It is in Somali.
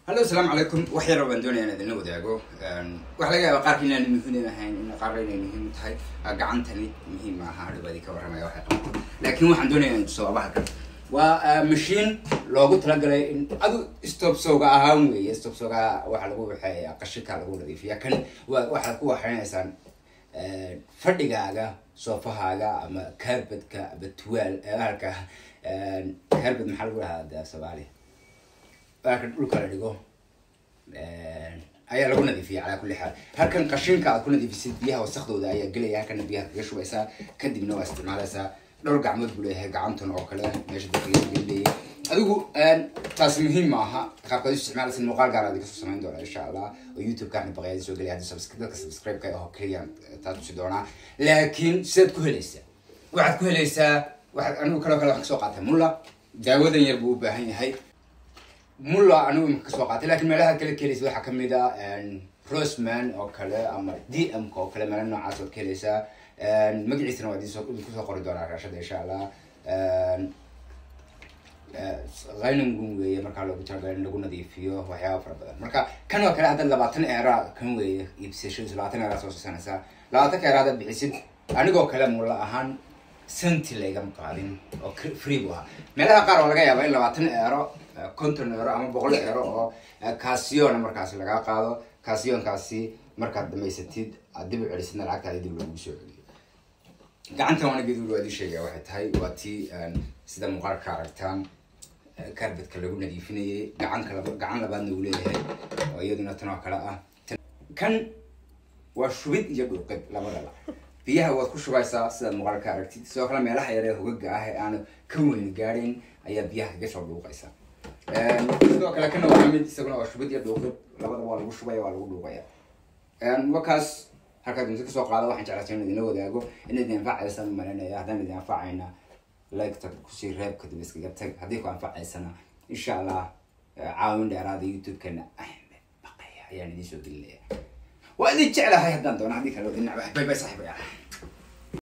Hallo, asalaamu calaykum. Wax yar baan doonaya inaan idinla wadaago. Waxaa laga yaabaa qaarka inaan muhiim ahayn, in qaarna inay muhiim tahay. Gacantani muhiim maaha, hadhow ka warramaya waxay qabato, laakiin waxaan doonaya inaan tuso bahalkan. Waa mashiin loogu talagalay in adu stopsoga ahaan weeye. Stopsoga waxaa lagu waxeeyaa qashinka, lagu nadiifiya. Kan waxaad ku waxaynaysaan fadhigaaga, soofahaaga ama carpetka ama tuwaal halka carpet, maxaa lagu dhahaa de Soomaaliya, halka dhulka la dhigo ayaa lagu nadiifiya. Calaa kulli xaal, halkan qashinka aad ku nadiifisid, biyaha wasakhdooda ayaa gelaya, halkana biyaha kaga shubaysaa, kadibna waa isticmaalaysaa. Dhowr gacmood buu leeyahay, gacantan oo kale meesha dadka gelinayay. Adigu taas muhiim maaha qaabkaad u isticmaalaysid. Muuqaal gaar aad kasoo samayn doona insha Allah oo YouTube-ka Axmed Baqayaadi soo gelaya. Haddii dadka subscribe-ka oo keliya taa tusi doonaa. Laakiin sidaad ku helaysaa, waxaad ku helaysaa, waxaad anigu kaloo kale waxaan kasoo qaatay Müller. Daawadan yar buu u baahan yahay. Müller anigu imika kasoo qaatay, lakin meelaha kale ka helaysa waxaa kamid a Rossmann oo kale ama dm ka oo kale, meelo noocaas ood ka helaysaa. Magaciisana waa idin kusoo qori doonaa raashada insha Allah. Reinigung weeye, markaa loogu talagalay in lagu nadiifiyo waxyaaba fara badan. Marka kan oo kale haddaad 20 euro kan weeye iibsashadiisu, 20 euro soo siisanaysaa. 20-ka euro haddaad bixisid, anigoo kale Müller ahaan centi laygama qaadin oo free bu ahaa. Meelaha qaar oo laga yaaba in 20 euro, 50 euro ama 100 euro oo kaasiyona markaasi lagaa qaado. Kaasiyonkaasi markaad dhamaysatid, aad dib u celisidna, lacagtaadi dib loogu soo celiyo. Gacantan waana geed waa idin sheegaya waxay tahay. Waa tii sida muuqaalka ka aragtaan carpetka lagu nadiifinayay. Gacanka laba, gacan labaadna uu leeyahay oo iyaduna tan oo kale ah. Kan waa shubid iyo dhuuqid labadaba. Biyaha waad ku shubaysaa sidaad muuqaalka ka aragtid. Sidoo kale meelaha yar ee hogaga ah ee aanu ka weyn gaadhayn ayaa biyaha kaga soo dhuuqaysa. Sidoo kale kana waa mid isaguna waa shubid iyo dhuuqid labadaba, waa lagu shubaya, waa lagu dhuuqaya. Wakaas halkaad dunta kasoo qaada. Waxaan jeclahay in idinla wadaago, in idin anfacaysa malinaya. Haddaan idin anfacayna, like-ta kusii reeb, kadib iskaga tag. Haddii ku anfacaysana, insha Allah caawin dheeraada YouTube-keena Axmed Baqaya ayaan idin soo gelinaya. Waa idin jeclahay haddaan doono, haddii kale waa idin necbahay. Bye bye, saaxiibayaal.